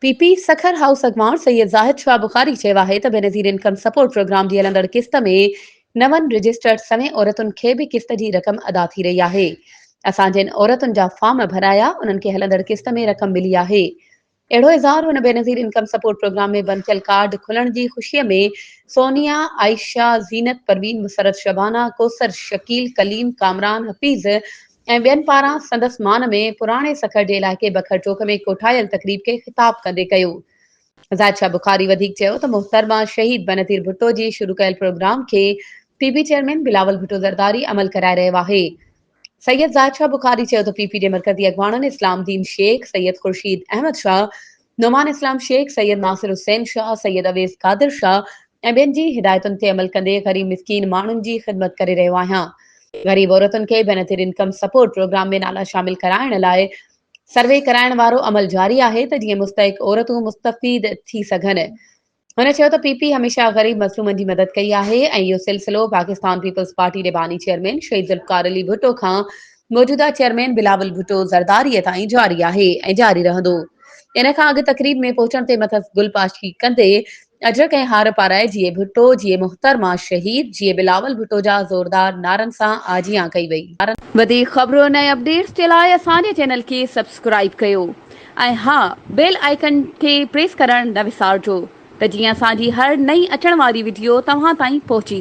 P P Sukkur house اڳواڻ سيد زاهد شاهه بخاري چيو آهي ته بينظير انڪم سپورٽ پروگرام جي هلندڙ قسط ۾ نون رجسٽرڊ سوين عورتن کي به قسط جي رقم ادا ٿي رهي آهي، اسان جن عورتن جا فارم ڀرايا انهن کي هلندڙ قسط ۾ رقم ملي آهي. اهڙو اظهار هن بينظير انڪم سپورٽ پروگرام ۾ بند ٿيل ڪارڊ کلڻ جي خوشي ۾ سونيا، عائشه، زينت، پروين، مسرت شبانه، ڪوثر، شڪيل، ڪليم، ڪامران، حفيظ ۽ ٻين پاران سندس مان ۾ پراڻي سکر جي علائقي بکر چوڪ ۾ ڪوٺايل تقريب کي خطاب ڪندي ڪيو. زاهد شاهه بخاري وڌيڪ چيو ته محترمه شهيد بينظير ڀٽو جي شروع ڪيل پروگرام کي P P chairman Bilawal Bhutto Zardari عمل ڪرائي رهيو آهي. سيد زاهد شاهه بخاري چيو ته پي پي جي مرڪزي اڳواڻن اسلام دين شيخ، سيد خورشيد احمد شاهه، نعمان اسلام شيخ، سيد ناصر حسين شاهه، سيد اويس قادر شاهه ۽ ٻين جي هدايتن تي عمل ڪندي غريب مسڪين ماڻهن جي خدمت ڪري رهيو آهيان. غريب عورتن کي بينظير انڪم سپورٽ پروگرام ۾ نالا شامل ڪرائڻ لاء سروي ڪرائڻ وارو عمل جاري آهي ته جيئن مستحق عورتون مستفيد ٿي سگهن. هن چيو ته پي پي هميشه غريب مظلومن جي مدد ڪئي آهي ۽ اهو سلسلو پاڪستان پيپلز پارٽي جي باني چيئرمين شهيد ذوالفقار علي ڀٽو کان موجوده چيئرمين بلاول ڀٽو زرداري تائين جاري آهي ۽ جاري رهندو. ان کان اڳ تقريب ۾ پهچڻ تي مٿس گل پاشي ڪندي اجرڪ ۽ هار پارائي جيئي ڀٽو، جيئي محترمه شهيد، جيئي بلاول ڀٽو جا زوردار نعرن سان آجيان ڪئي وئي. وڌيڪ خبرن ۽ اپڊيٽس جي لاء اسان جي چينل کي سبسڪرائيب ڪيو. ۽ ها بيل آئيڪن کي پريس ڪرڻ نه وسارجو ته جيئن اسان جي هر نئين اچڻ واري وڊيو توهان تائين پهچي.